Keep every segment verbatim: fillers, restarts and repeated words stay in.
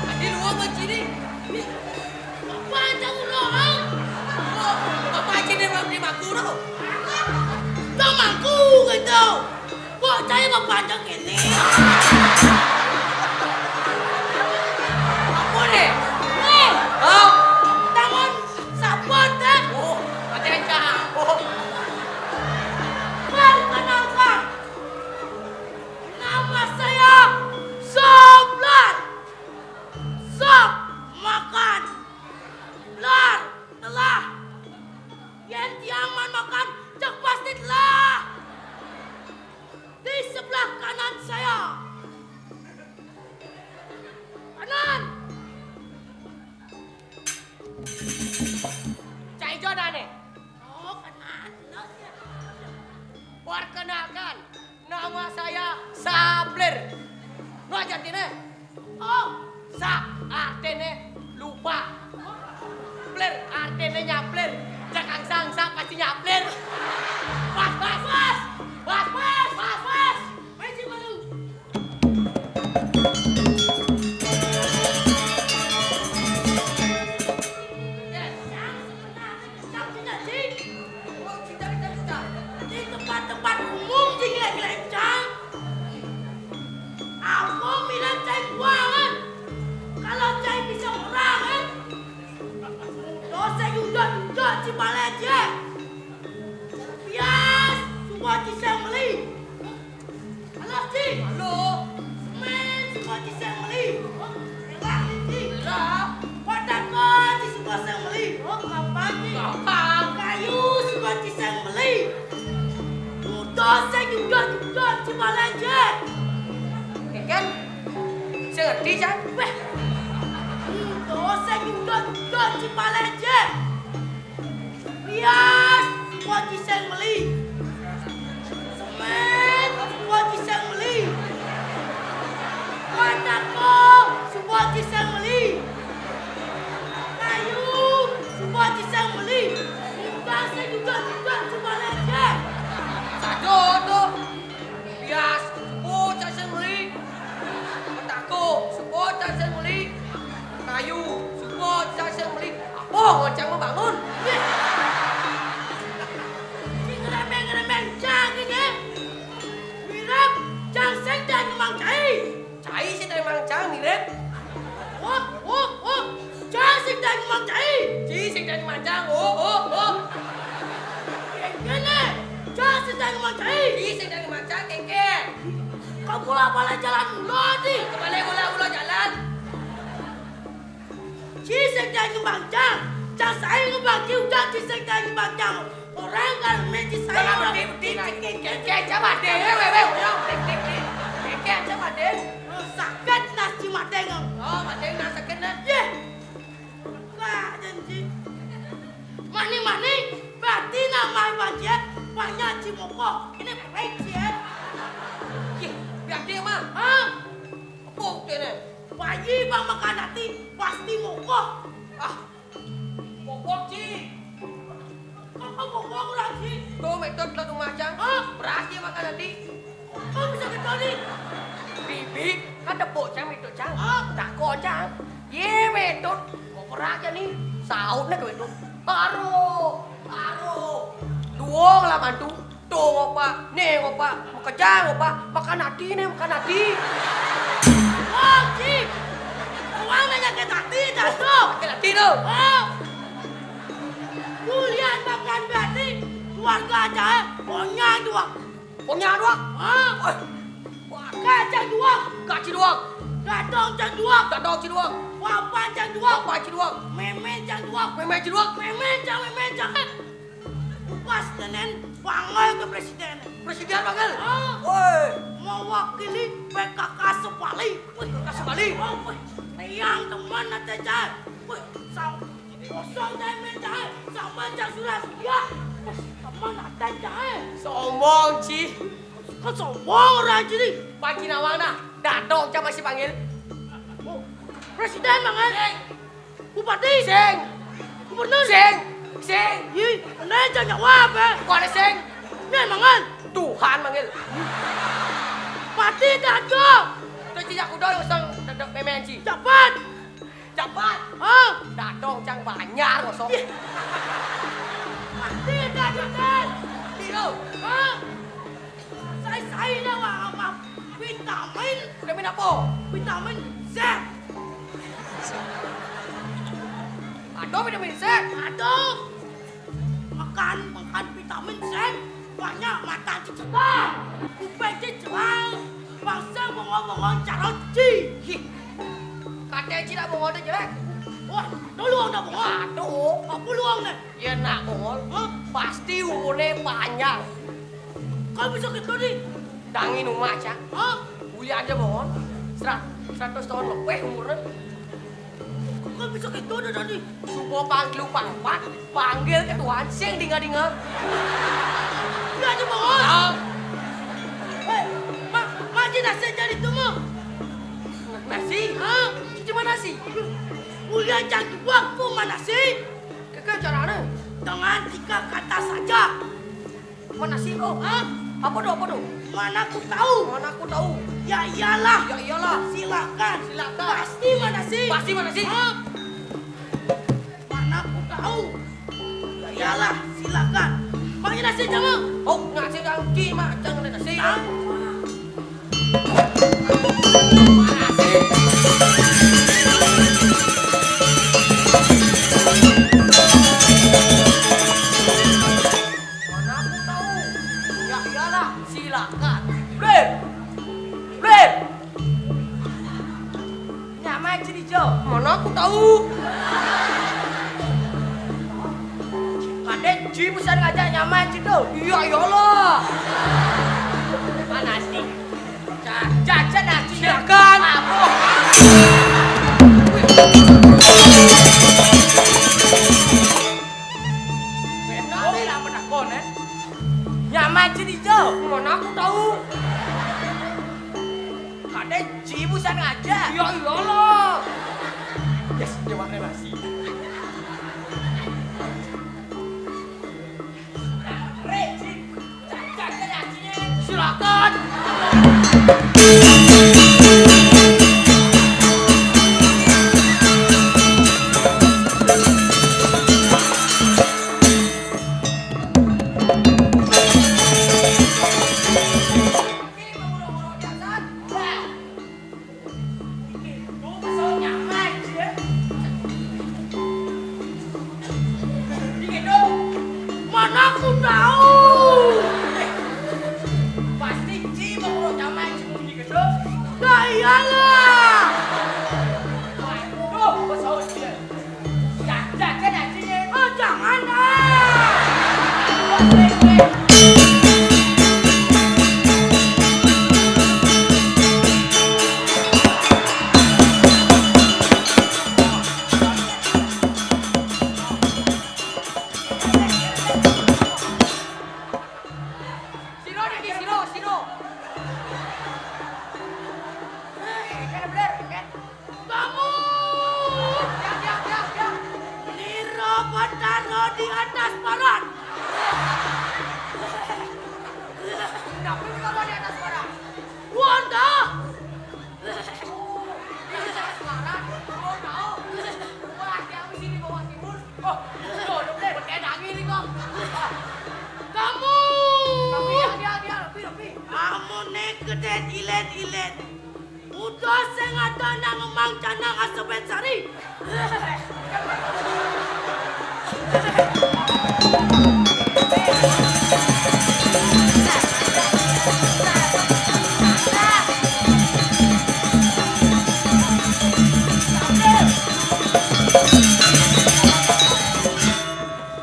Adi luwung mancini. Ih, apa aja urohang? Oh, apa aja dia mau beli mangku, no? Kau mangku gitu. Kok saya mau panjang ini? Apa nih? Nih. Oh. Tangan sapot, eh. Oh, ada yang cakap. Oh. Perkenalkan. Nama saya Sop Blar. Sop makan. Blar telah. Yen tiang man makan, cek pasti telah. Di sebelah kanan saya. Kanan. Cak ijo dane. Oh, kanan. Perkenalkan, nama saya Saplir. No artine? Oh, sap artine lupa. Plir artine nyaplir. Cekang sang sap pasti nyaplir. Pas, pas, pas. Pas, pas, pas, pas. Main si malu. Yes. Di tempat-tempat umum sing lek-lek cang. Aku mirip cai kuangan. Kalau cai bisa orang, eh. Dosa juga juga si Baleje. Bias, semua ciseng meli. Halo, Ci. Halo. Semen, semua ciseng meli. Elah, Ci. Elah. Kotak, Ci, semua seng meli. Oh, gampang, Ci. Gampang. Kayu, semua ciseng meli. Udah, saya juga, juga, Ci Baleje. Kan? Saya ngerti, Cang. Weh. Udah, saya juga, juga, Ci Baleje. Bias, semua ciseng meli. Semen, semua ciseng meli. Batako, semua ciseng meli. Kayu, semua ciseng meli. Bias juga juga semua leceh. Sado tuh. Bias, semua ciseng meli. Batako, semua ciseng meli. Kayu, semua ciseng meli. Apa ngocang mau bangun? Sing ngerembeng-ngerembeng cang ini. Mirip cang sing dari Mang Cai. Cai sing dari Mang Cang mirip. Oh, oh, oh. Cang sing dari Mang Cai. Ci sing dari Mang Cang. Oh, oh, oh. Kene. Cang sing dari Mang Cai. Ci sing dari Mang Cang, keke. Kau pula balik jalan ulo, Ci. Kebalik ulo, ulo jalan. Ci sing dari Mang Cang. Cang saya ngebagi udah ci sing dari Mang Cang. Orang kalau meci saya orang. Beti, beti, beti, beti, beti, beti, beti, beti, beti, beti, beti, beti, beti, beti, beti, beti. Oh, sakit nas ci madeng. Oh, madeng nas sakit, nah. Ye. Buka janji. Mani, mani, berarti nama ibu Haji, banyak ci moko. Ini baik ci, ya. Ye, berarti, Mang. Hah? Apa buktinya? Bayi bang makan hati, pasti moko. Ah, Pokok, Ci. Apa pokok, Ci? Tuh, metode belum macam. Hah? Berhasil makan nanti. Kok bisa ketemu? Bibi. Kan tepuk cang, Metut cang. Ah. Takon cang. Yé, Metut. Kok kerak aja nih. Saut nih ke Metut. Baru, baru. Duong lah mantu. Tuh, ngopak. Nih, ngopak. Makejang, ngopak. Makan hati nih, makan hati. Oh, Cik. Orang nanya ke hati, dah tuh. Makan hati tuh. Oh. Kuliah makan hati. Keluarga aja, eh. Pokoknya dua. Pokoknya dua. Ah. Eh. Gaji dua. Gaji dua. Dadong jang dua. Dadong jang dua. Papan jang dua. Papan jang dua. Mémé jang dua. Mémé jang dua. Mémé jang, mémé jang. Pas nenen panggil ke presiden. Presiden panggil? Ah. Woi. Mewakili P K K sebali. Woi, P K K sebali. Oh, woi. Tiang teman nanti cai. Woi, sam-, kosong cai, mémé cai. Sama cai sudah sedia. Woi, teman nanti cai. Sombong, Ci. Kan sombong orang sini. Panci nawang dah. Dadong cang masih panggil. Oh, presiden mangan. Sing. Bupati. Sing. Gubernur. Sing. Sing. Ih, ini jangan jawab, eh. Kok ada sing? Ini mangan. Tuhan manggil. Pati dadong. Tuh, Ci, aku dong usang dadong mémé, Ci. Cepat. Cepat. Hah? Dadong cang banyak kosong. Ih. Pati dadong, eh. Di lo. Hah? Sai-sai dah, wah, apa? Vitamin. Vitamin apa? Vitamin Z. Ada vitamin Z? Ada. Makan, makan vitamin Z. Banyak mata cicetang. Kuping cicetang. Bangsa bongol-bongol carot ci. Ih. Kata Ci dah bongol dah jelek. Wah, dulu udah bongol. Aduh. Apa luang nih? Ya nak bongol, hah? Pasti umurnya panjang. Kok bisa gitu nih? Dangin umah, Cang. Hah? Boleh aja bongol. Serat-, seratus tahun lebih umurnya. Kok bisa gitu dah tadi? Subuh panggil pangpat, panggil ke Tuhan, sing dinga-dinga. Boleh aja bongol. Ah. Eh, ma-, maji nasi jadi tuh, mau. Nasi? Hah? Cuma nasi? Boleh aja waktu mana sih? Keke carane? Dengan tiga kata saja. Mana sih kok? Hah? Apa tuh, apa tuh? Mana ku tahu? Mana ku tahu? Ya iyalah. Ya iyalah. Silakan. Silakan. Pasti mana sih? Pasti mana sih? Hah? Mana ku tahu? Ya iyalah, silakan. Pakai nasi jamu. Oh, nasi kangki mah jangan ada nasi. Tahu. Mana aku tahu? Ya iyalah, silakan. Blip! Blip! Nyamai ciri jo. Mana aku tahu? Kadek ji pesan ngajak nyamai ciri jo. Iya, iyalah. Mana sih? Jajan aja. Silakan. Apa? Benar, lah pernah konen. Nyamai ciri jo. Mana aku tahu? Kadek ji pesan ngajak. Iya, iyalah. Yes, dia pakai nasi. Silakan. Mana aku tahu? Pasti Ci mau nyamai sembunyi gedung. Nah, iyalah. Waduh, pesawat dia. Jajan aja nih. Oh, jangan ah. Siro, Diki, siro, siro. Hei, kan bener, kan? Kamu! Ya, ya, ya, ya. Niro Bataro di atas paran. Kenapa Bataro di atas paran? Wanda! Loh, loh, loh, pakai dangi ni kok. Kamu. Tapi, ya, dia, dia, lebih, lebih. Kamu ni kedet ilet-ilet. Udah sing ada nang emang canang asebet sari.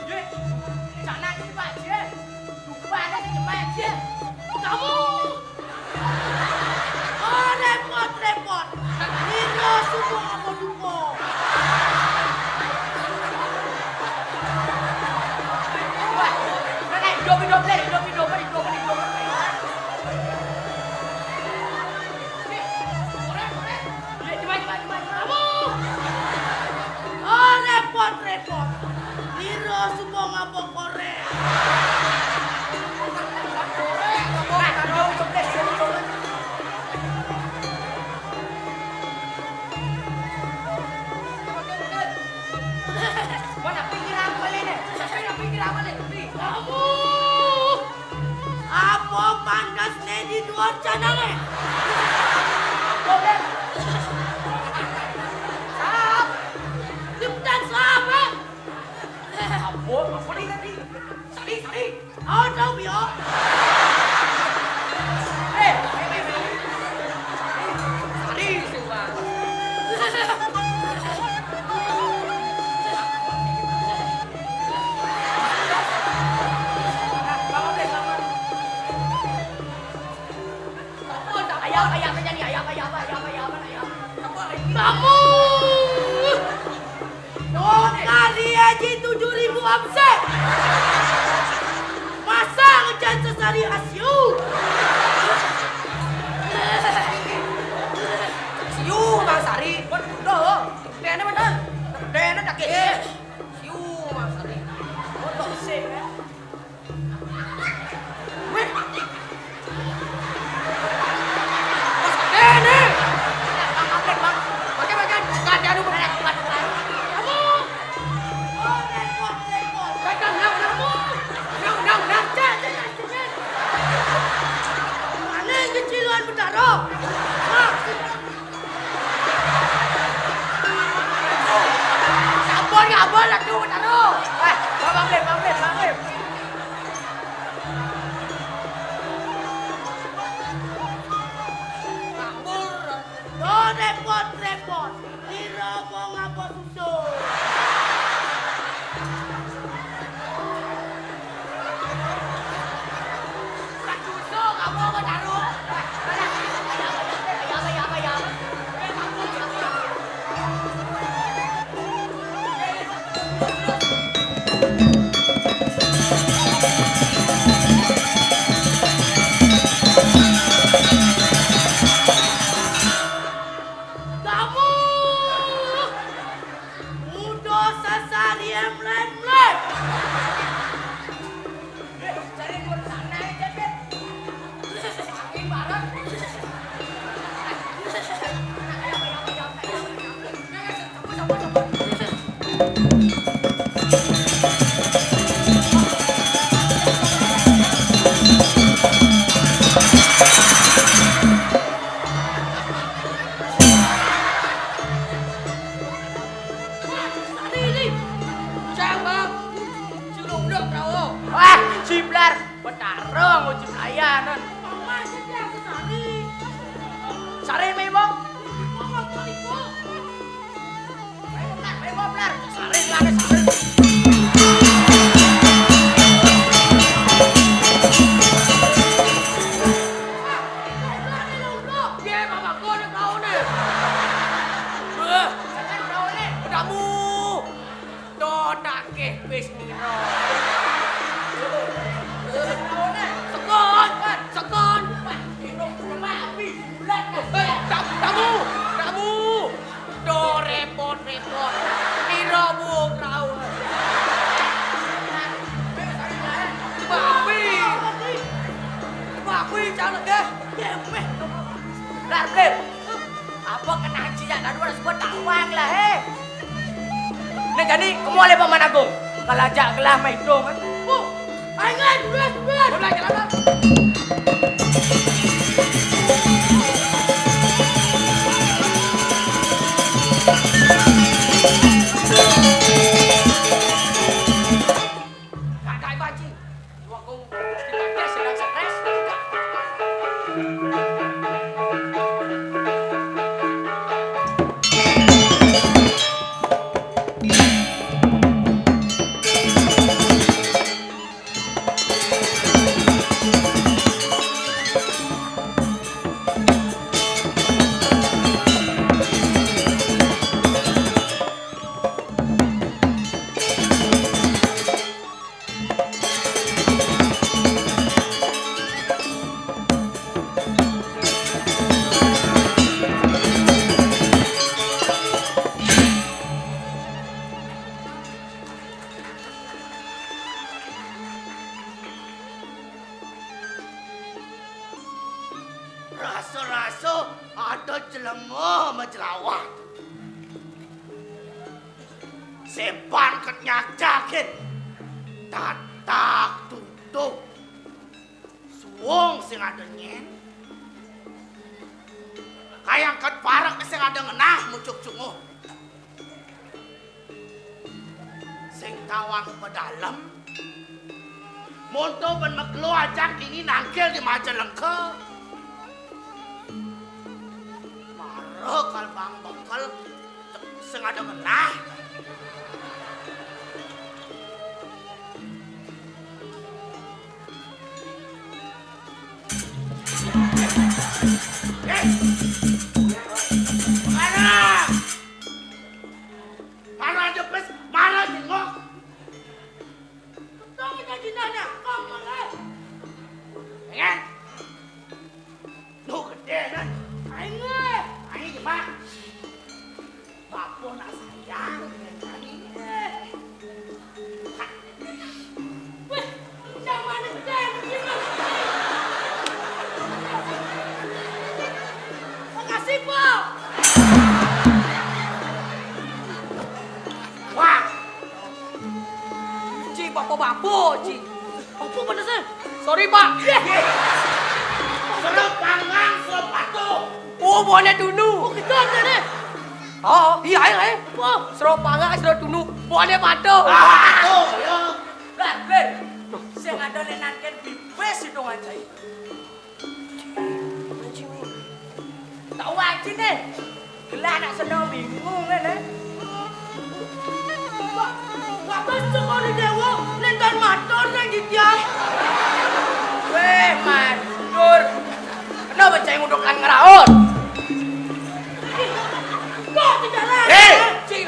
Ye, canang ini, Pak, ye. Lupa ada di depan, ye. Kamu. Oh, repot-repot. Nino suku apa duko? Wah, mana? Dopi, dopi, dopi, dopi, dopi, dopi. Ayo, cepat, cepat, cepat, cepat. Kamu. Oh, repot-repot. Nino suku apa korek? Mana pinggir apa ni? Mana pinggir apa ni? Kamu. Apa pandas ni di luar sana ni? Apa ni? Sahap. Cepetan sahap, eh. Apa? Apa ni tadi? Sari, sari. Oh, tahu, Bio. Eh, eh, eh, eh. Sari, suka. Ayam, ayam aja nih, ayam, ayam, ayam, ayam, ayam. Kamu. Oh, kali aja tujuh ribu omset. Masa ngejar sesari asiu? Siu, Mas Ari. Bener. Gedene bener. Gedene tak. Eh. Siu, Mas Ari. Foto sih, ya. Weh. Mas, eh, nih. Bang, Bang, Bang. Pakai, pakai. Nggak ada, aduh, bener. Aduh. Pegang, nang, nang. Nang, nang, nang. Cek, cek, cek, cek. Mana yang kecilan, Betaro? Hah? Sabar, sabar, aduh, taruh. Eh, Bang Blim, Bang Blim, Bang Blim. Ngambur. Tuh, repot-repot. Kira mau ngapa susu? Kamu udah sasari yang melek-melek. Wah, ciblar. Betara nguji pelayanan. Sari, Mebo. Mebo, Blar. Sari, Blar, Sari. Piye, Bapak, kok nek taune? Wah, nek taune. Tamu. Dodake wis ngira. Sekon, sekon. Eh, tam-, tamu, tamu. Do repot-repot. Nira wong rauh. Babi. Babi, calon deh. Demeh. Lar, Blim. Apa kena haji ya? Lalu harus buat dakwah lah, he. Nek Jadi, kemu alé Paman Agung. Kalajak gelah maidung, kan? Bu, ayo, duluan, duluan. Duluan, jalan, Bang. Kakak Ibu Haji, Ibu Agung, sedang stres. Rasa-rasa ada jelema majelawah. Seban ket nyajakin. Tatak tutup. Suung sing ada nyen. Kayang ket parek sing ada ngenah mucuk cunguh. Sing tawang pedalem. Monto ben meglo ajak ini nangkil di Majalengka. Mara kal bang bengkel sing ada ngenah. Eh! Mana? Mana aja pes, mana jengok? Tong kita di nanya, kamu, eh. Pengen? Lu gedé kan? Aing, eh. Aing gimana? Bapa nak sayang dengan aing. Eh. Weh, jangan gedé begini. Makasih, Pak. Wah. Ci, bapa-bapa, Ci. Bapa mana sih? Sorry, Pak. Serep panggang, serep patuh. Oh, boleh tunu. Oh, kita ada nih. Oh, iya, iya, iya. Wah, serep panggang, serep tunu. Boleh patuh. Ah, oh, ya. Lah, Ber. Sing ada lenangken bibis itu ngancai. Tau aja nih. Gelah anak seneng bingung kan, eh? Wah, wah, pas sekali dewa, nentan matur nang titiang. Weh, matur. Kenapa cai ngudukan ngeraut? Kok tidak lagi? Hei! Cing,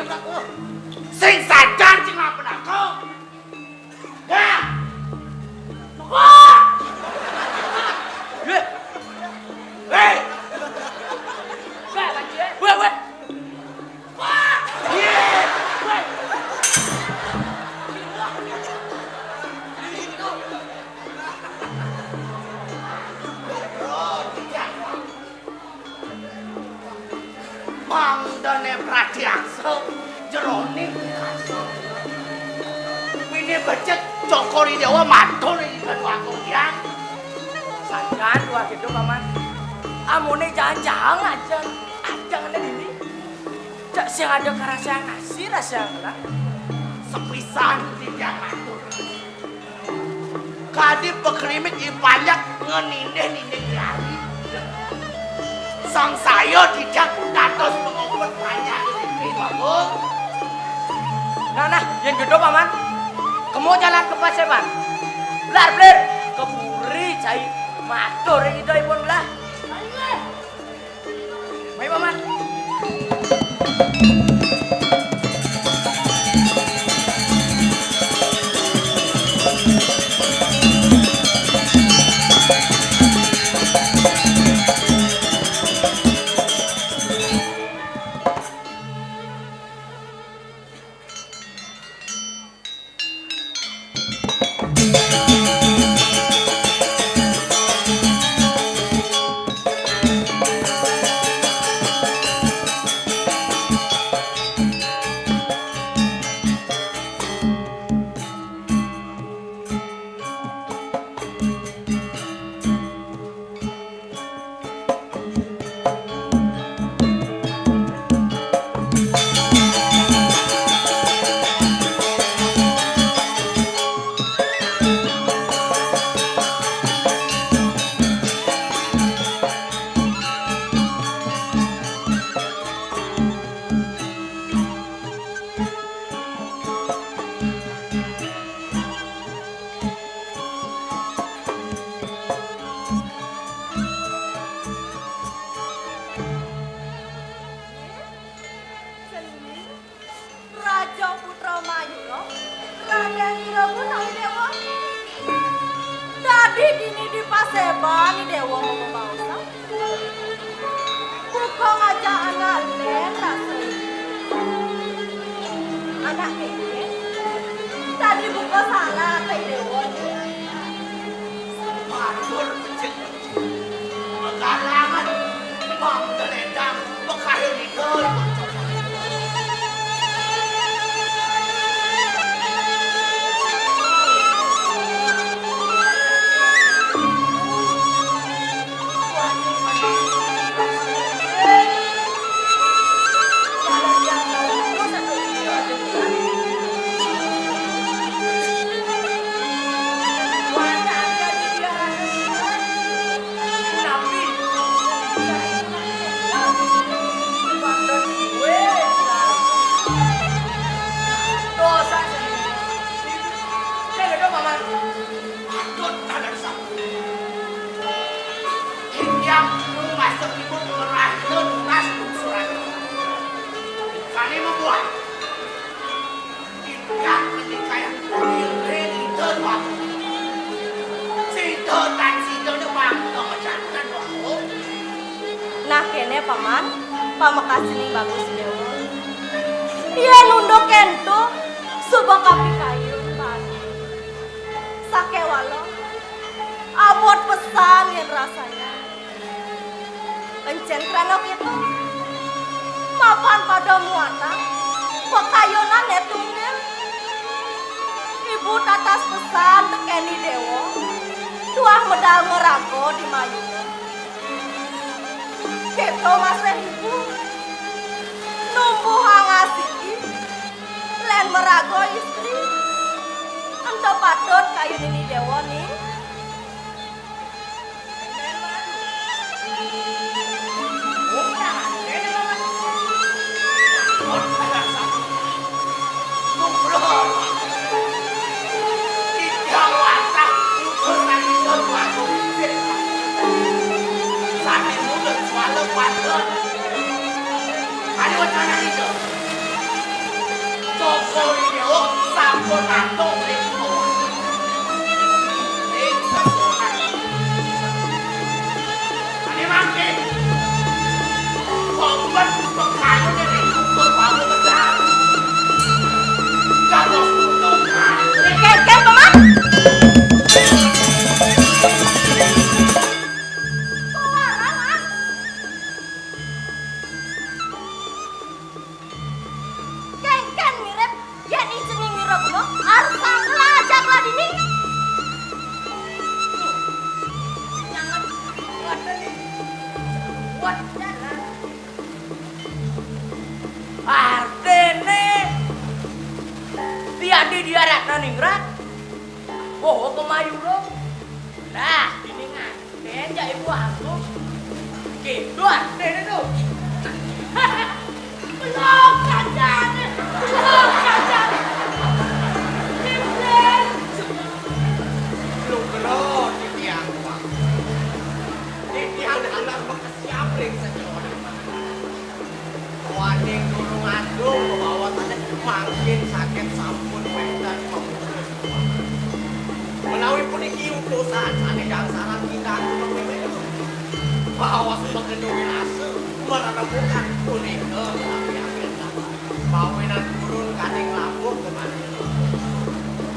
sing sadar, cing, apa nak kau? Dah. Wah! Hei! Weh, weh. Mangdane pratyaksa jeroning pirasa. Wine becik Cokor I Dewa matur ing Ratu Agung Hyang. Sajan dua gitu, Paman. Amune jangan-jangan aja. Aja ngene dini. Cek sing ada karasa yang kasih, rasa yang kenal. Sepisan titiang matur. Kadi pakrimik I Panjak ngenindih-nindih I Ari. Sangsaya titiang dados pangobet Panjak niki, Bagong. Nah, nah, yen gitu, Paman. Kemu jalan ke Paseban. Blar, blir. Keburi cai matur ing ida ipun belah. Ayo, eh. Mai, Paman. Mayura, Raden Wiraguna Déwa. Dadi dini di paseban Déwa mabaosan. Buka ngajak anak lén rasa. Anak kéné dadi buka salah ka Déwa. Matur becik. Magalangan, panggeledang, pekayu nidul. Dosa sendiri. Saya gedong, Paman. Patut ada sapu. Tiang masuk ibu merahna nunas lungsuran. Kami membuat. Tiang menikah yang diri itu waktu. Sida tan sida ne bangsa jantan waktu. Nah, kéné, Paman, pamekas cening bagus Déwa. Yén unduk kénto, suba kapikayun, Paman. Sakéwala, abot pesan yén rasanya. Encén krana kéto, mapan pada muatan, pakayunan né tunggil. Ibu tatas pesan tekén I Déwa, tuah medal maraga di mayuné. Kéto masih ibu, numbuhang asiki, lén maraga istri. Ento patut kayunin I Déwa, Ning. Jokowi Dewa sampun adoh ring Tuhan. Ring sekolah. Ane mangke. Kombet pekayune ring Tuhan baru bedah. Dados Tuhan. Kengkeng, Paman. Keluaran, ah. Kengken mirip yén I Cening Wiraguna arep sangkela ajak ladini. Nyanget kuat nih. Kuat jalan. Artine tiadi dia Ratna Ningrat. Oh, kemayura. Nah, dini ngan. Nen, jak ibu aku. Gitu artine to. Belum kacane, belum kacane. Iblis. Lu kero titiang, Pak. Titiang anak bekesiap ring sejoran. Waning durung adung mabaos alit mangkin saget sampun wénten pamutus. Menawi puniki utusan sané gangsaran kita gunung Mimit. Baos magendu wirasa marerebukan punika napi-napi. Pawinan purun kaning labuh kemari.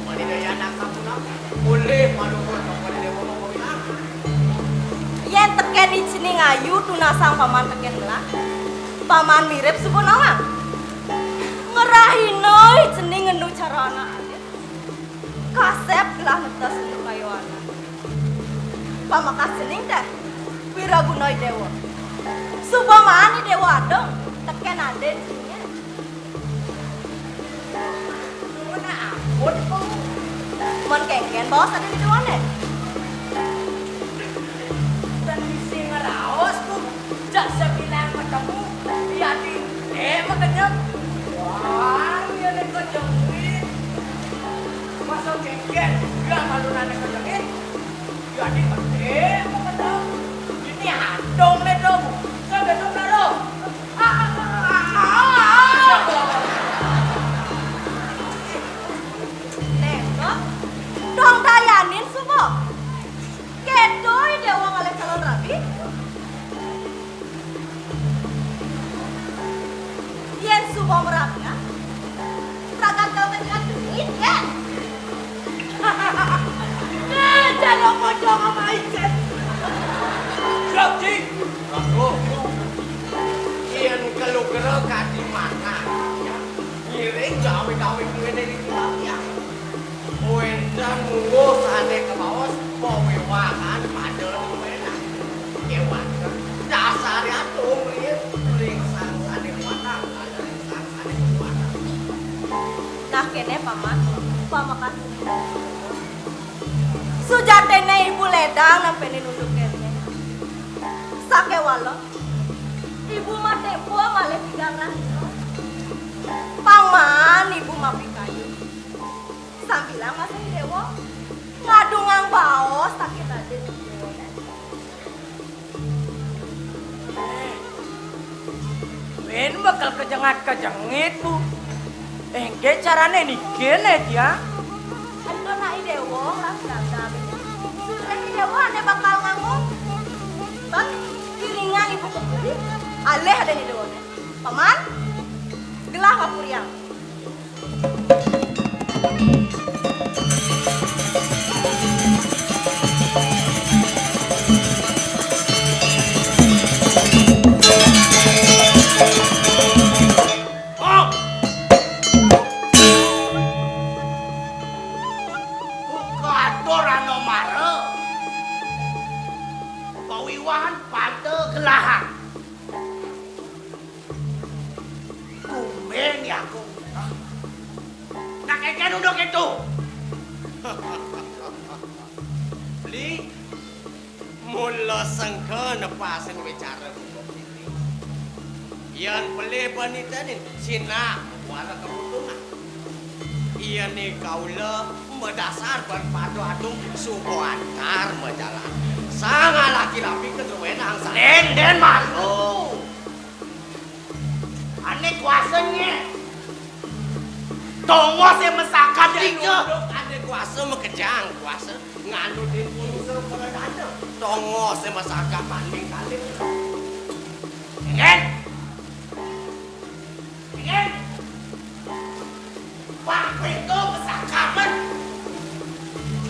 Mani daya anak sapunapi. Ulih maluhur kepada Dewa Mawinang. Yén tekén I Cening ayu tunasang paman tekén melah, paman mirip suba nawang. Ngrahina I Cening ngenu cara anak alit. Kasép gelah netes unduk kayuh anak. Pamekas cening téh, Wiraguna I Déwa. Suba maan I Déwa adung tekén adin ceningé. Nuwun ampun, Pu. Mun kénkén baos adi di duané. Ten bisi ngraos, Pu. Jak sabilang ketemu, yadi gedé makenyem. Wah, iya né kejengit. Masa kénkén, ya malunané kejengit. Yadi gedé makenyem. Ini adung né dong. Saya gedung dulu. Ah, ah, ah, ah, ah. Wong rakyat, rakyat kau kejelas duit, ya? Nah, jaluk pocong sama icen. Siap, Ji. Aku. Yen kelugra kadi manah, ya. Ngiring gawe-gawe kuwi dari kita, ya. Wénten mungguh sané kebaos, wewahan pada luwénan. Kéwan, dasar atung riyin, ring sangsane kuatang, ring sangsane kuatang. Nah, kéné, Paman, pamekasane. Sujatine ibu ledang nampeni nunduk kéné. Sakéwala, ibu mah tempo malih tigang rahina. Paman, ibu mapikayu. Sambilang masih dewa. Ngadungang baos sakit hati. Win bakal kejengat-kejengit, Bu. Engke carane niki, Net, ya? Aduh, nak dewa, lah, gagal. Sudah dewa, ane bakal nganggo. Bang, kiringan ibu ke puri. Alih ada di dewa, Net. Paman, gelah ngapuriang. Buka atur ana mara. Pawiwahan pada gelahan. Tumben ya aku. Nak engken unduk itu. Beli, mula sengke nepasin wicara hukum ini. Yan pelih panitanin, sinak wara kebutungan. Iyane kaula madasar ban padu adung suba antar majalan. Sang alaki rapi keduwen angsa. Den, den malu. Ane kuasane. Tongos e masakat ane kuasa makejang kuasa. Nganu den kuasa pada dana. Tongos e masakat banding kali. Ingen. Ingen. Bang Pito pesakamen.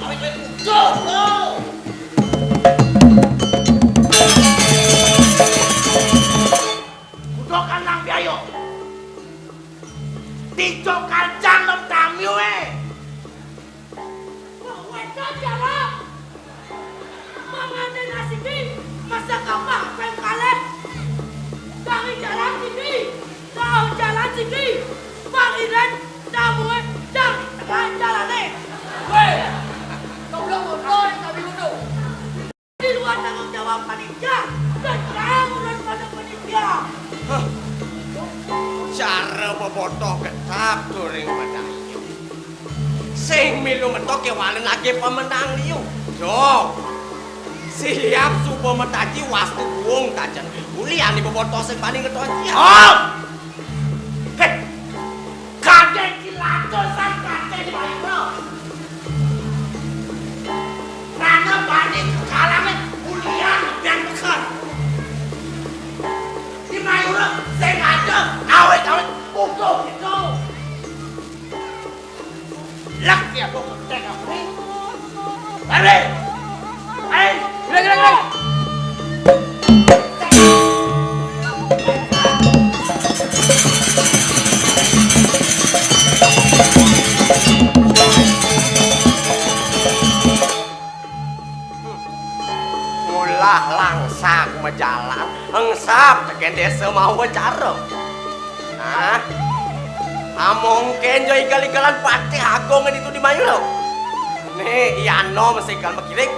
Awit wit utuh lo. Kudokan nang biayo. Tijo kancang nem tamiu e. Wong wedok jalan. Mangane nasiki, masak apa ping kalih. Kami jalan siki, tahu jalan siki. Bang Iren, tamu e, jang tengah jalane. Weh, goblok motor kami utuh. Di luar tanggung jawab panitia, dan saya urus pada panitia. Hah. Cara bebotoh getap turing madayu. Sing milu metok kewalen age pemenang liu. Yo. Siap suba metaji wastu buung tajen. Uli ani bebotoh sing paling ngeto aja. Om! Heh. Kadek ki latusan kadek baik, bro. Nana bani kalangan ulian yang beker. Di Mayura sing ada awet-awet utuh gitu. Lek ya kok ketek aku ni. Lari. Ayo, gerak, gerak, gerak. Ngulah langsak majalan, engsap teken desa mawa cara. Nah, amongken jo igal-igalan patih agung ditu di Mayu lo. Nih, iya no mesti igal makirik.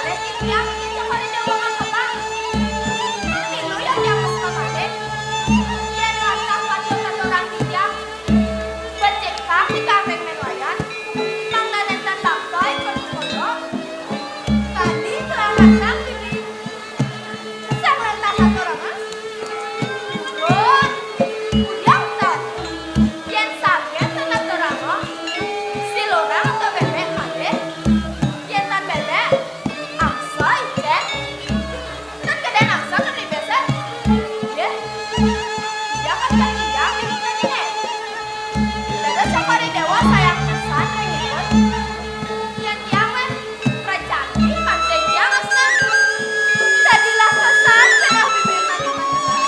Dadi tiang iki cuma ada wong apa, Bang? Pinuh ya tiang wis mamalih. Yén latah pati katurang tiang, becik pang di kamping mén wayan, mangda nénten bangsa ikut kono. Tadi kelawasan diri. Sang lantas atur, Mas. Oh, udah, Ustaz. Yén saget sangat terang, si lurah atau bébék malih. Yén tan bébék, angsa icén. Kan gedé angsa kan ribet, Sat. Yéh. Ya kan ketiga, ini kan ini. Dados sakari dewa sayang pesan, rengipun. Yén tiang wéh, prajani manten tiang asna. Dadilah pesan, cenah bibir tadi manten.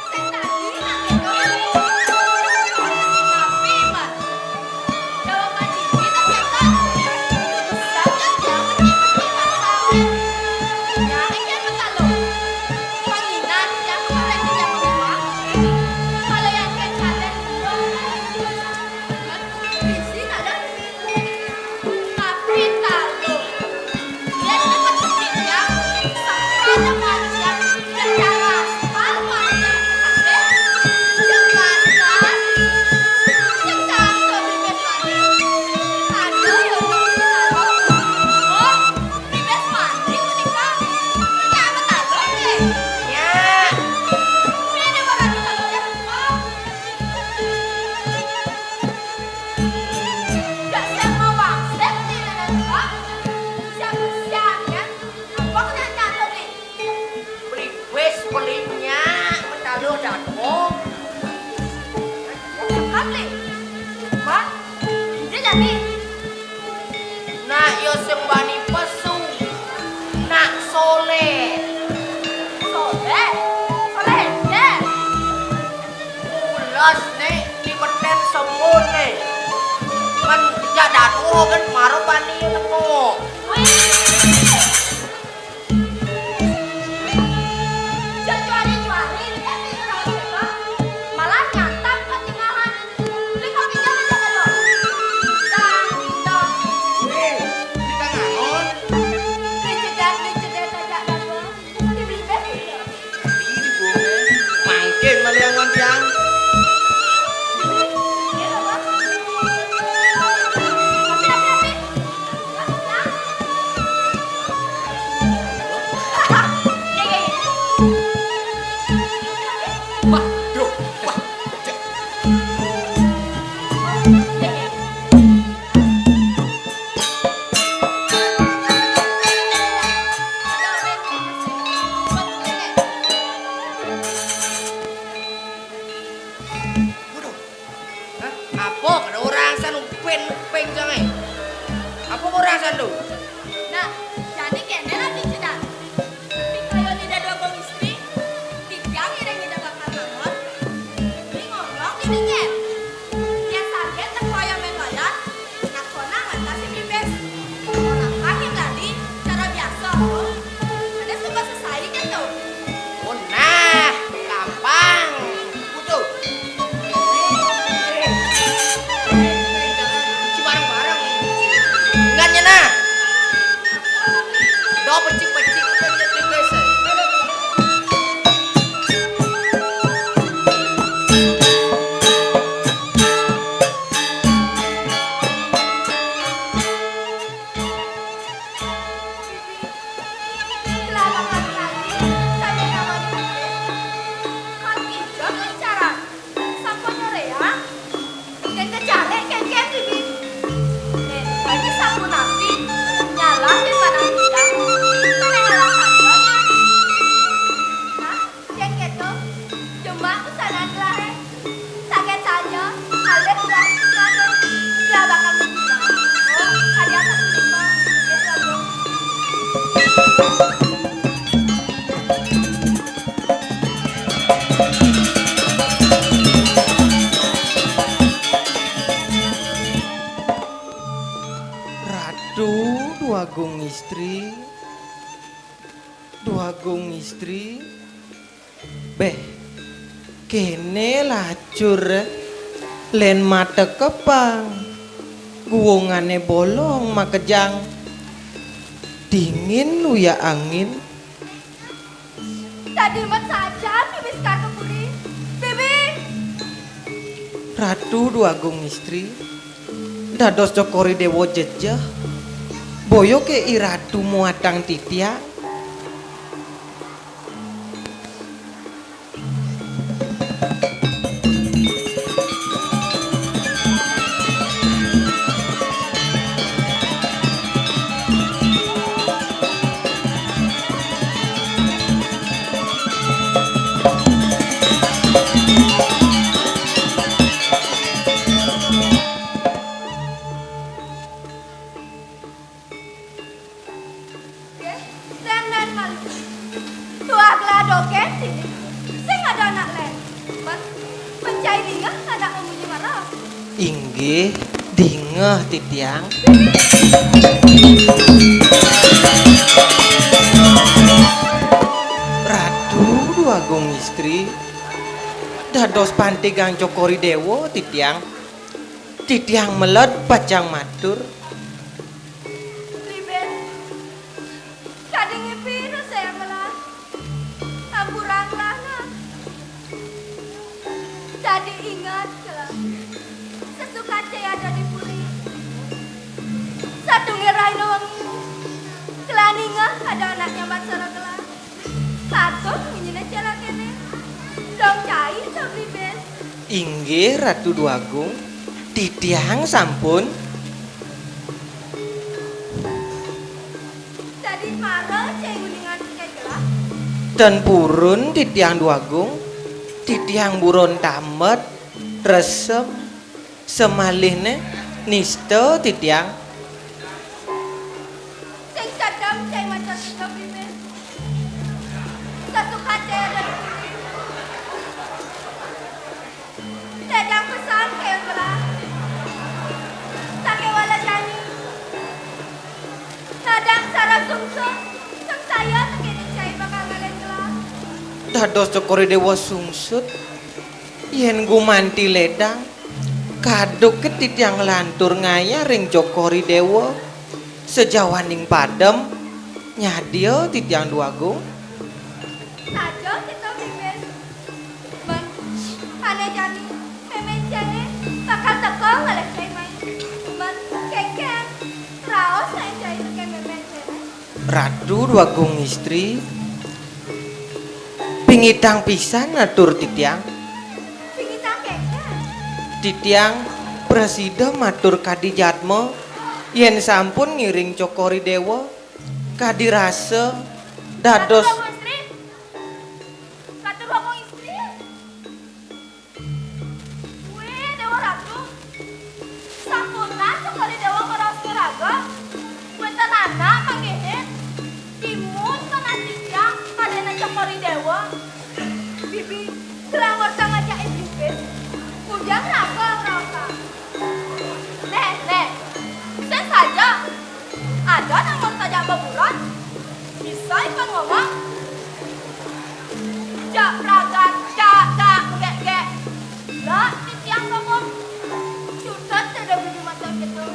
Sing tadi nang kéto kan. Tapi, Mas, jawaban iki ternyata sangat jauh. Nyari kan betul. Panginan yang kemarin kita bawa. Kalau yang kecil, bisi ada. Tapi talu, yén cepet pindah, sampai ada manusia secara aspal, manusia kabeh, sing lantas, sing cangkem bibit manis. Aduh, ya Allah, talu. Oh, bibit manis menika, ternyata talu, nih. Ya. Ini baru talu, ya, oh. Gak siap mawang, siap di dalam gua. Siap, siap, ya. Apa kena jatuh nih? Beli wis, belinya, mentaluh jatuh. Sekali. Mak, dia jadi. Nak yo sing bani pesu. Nak soleh. Soleh? Soleh, ya. Ulas nih, di beten sembun nih. Men jak datuh kan maro bani teko. Wih. Jajuari-juari, lihat nih orang siapa. Malah nyantap ketinggalan. Beli kopi jangan, jangan, loh. Tang, tang. Wih, di tanganon. Dicedat, dicedat aja, datuh. Mangkin maliangan tiang. Wah, duh, wah. Waduh. Hah? Apa? Kada orang san upin, upin jangai. Apa orang san tu? Nah, jadi kéné lah dicedak. Pikayun ida dua gong istri, titiang ida ngida bakal mangon. Ini ngomong ini, Nyet. Biasa aja teko yang main wayang. Nak konang lantas si pipis. Orang kami tadi cara biasa, oh. Ada suka sesai kan tuh. Oh, nah, gampang. Kutu. Si bareng-bareng. Ingatnya nah. Do pecik-pecik udah jadi biasa. Kelabangan hati, saya kawan hati. Kang Ijo bicara. Sampun nyoréang. Kén kecarik, kén, kén, Bibi. Éh, lagi sampun napi? Nyalah di mana kita? Mana nyalah saja, kan? Nah, kén kéto. Cuma pesanan gelah, éh. Saget saja, alit gelah, mana? Gelah bakal berguna. Oh, hadiah satu lima. Gitu, Bro. Ratu Dwagung Istri, Dwagung Istri, béh, Kéné lacur, lén matekepang. Guwungané bolong makejang. Dingin luya angin. Tadi met saja Bibi sekar ke puri. Bibi! Ratu Dwagung Istri, dados Cokor I Déwa jejeh. Boya ké I Ratu muatang titiang. Nggih, lén-lén malih. Tuah gelah dogén dini. Sing ada anak lén. Ban, mencai dingeh anak memunyi marep. Inggih, dingeh titiang. Ratu Dwagung Istri, dados pantigang Cokor I Déwa titiang. Titiang meled pacang matur. Libet. Kadingipi rasa yang ngelah. Ampurang lah, nah. Tadi ingat, kelah. Sesukat saya ada di puri. Satunggal rahina wengi. Kelah ningeh ada anak nyambat sara kelah. Patut munyiné cai kéné. Dong cai, Sob Libet. Inggih, Ratu Dwagung. Titiang sampun. Dadi mara cai uningan cai gelah? Ten purun titiang Dwagung, titiang buron tamet, resem, semalihné nista titiang. Sing sedem cai maca kita bimbing. Sasuka cai ada di sini. Dadang pesan kaya gelah. Sakéwala jani. Dadang sara sungsut. Sing saya tekéné cai bakal ngalih gelah. Dados Cokor I Déwa sungsut. Yén gumanti ledang, kaduk ké titiang nglantur ngayah ring Cokor I Déwa. Sajawaning padem, nyadia titiang Dwagung. Saja kita bimbing. Mén, ané jani, mémén cainé bakal teka ngalih cai mai. Mén, kénkén, raos aé cai tekén mémén cainé. Ratu Dwagung Istri, pingitang pisan atur titiang. Pingitang kénkén. Titiang prasida matur kadi jadma, yén sampun ngiring Cokor I Déwa, kadi rasa dados. Ratu Dwagung Istri. Ratu Dwagung Istri. Wih, Déwa Ratu. Sampun Cokor I Déwa ngeraos iraga. Wénten anak manggihin. Timun panas titiang kadéna Cokor I Déwa. Bibi, gelah ngorta ngajak ibu. Ujang raga ngeraosan. Néh, néh. Sing saja. Ada nang ngorta jak baburon. Bisa ipun ngomong. Jak pragat, jak, jak, gék, gék. Lah, titiang ngomong. Sudah tidak bini macam gitu.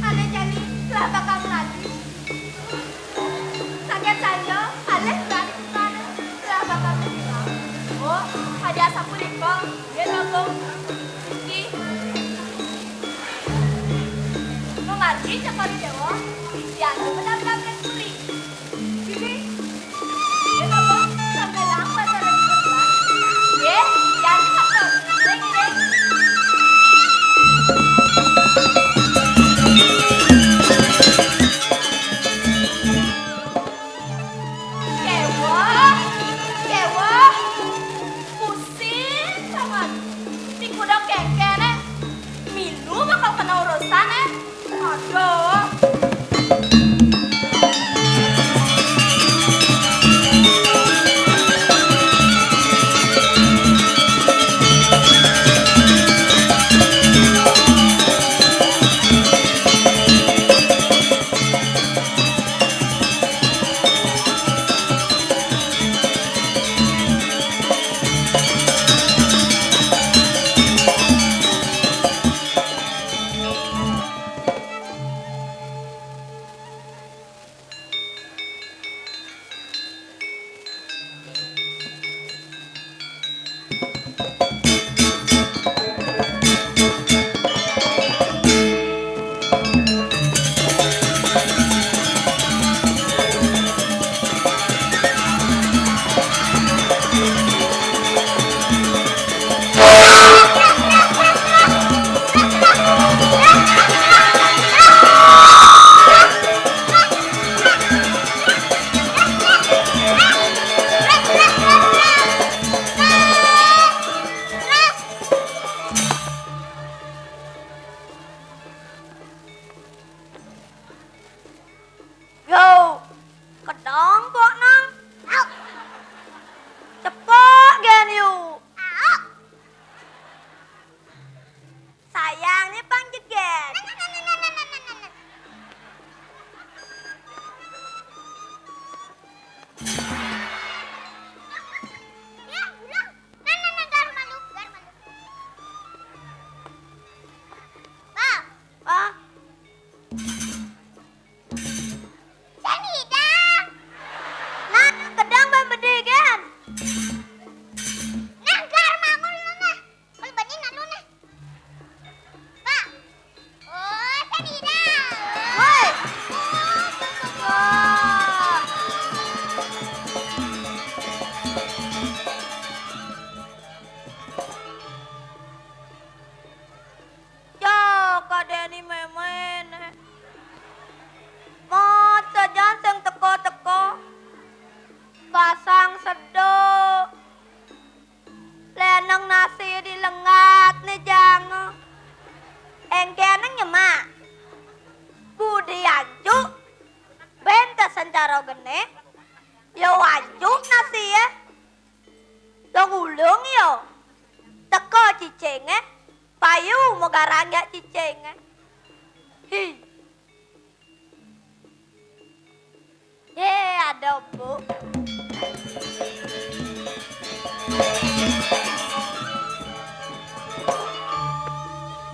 Ané jani lah bakal ngelatih. Sakit saja, alih berani bukan. Lah bakal berani. Oh, ada sapu di kong. Dia ngomong. Iki. Mengerti Cokor I Déwa. Titiang benar-benar kuli. Bibi. Kenapa? Sampai lambat ada di rumah. Ye, jangan takut. Ring, ring. Kewah, kewah. Pusing banget. Ni kuda kengkene. Milu bakal kena urusan, eh. Aduh. Nang nasi dilengat ne jang. Engke nang nyemak. Budi anjuk. Bentasen caro gene. Yo anjuk nasi e. Lo ngulung yo. Teko cicinge. Payu mo garang ya cicinge. Hi. Ye, ada, Bu.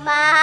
Ma,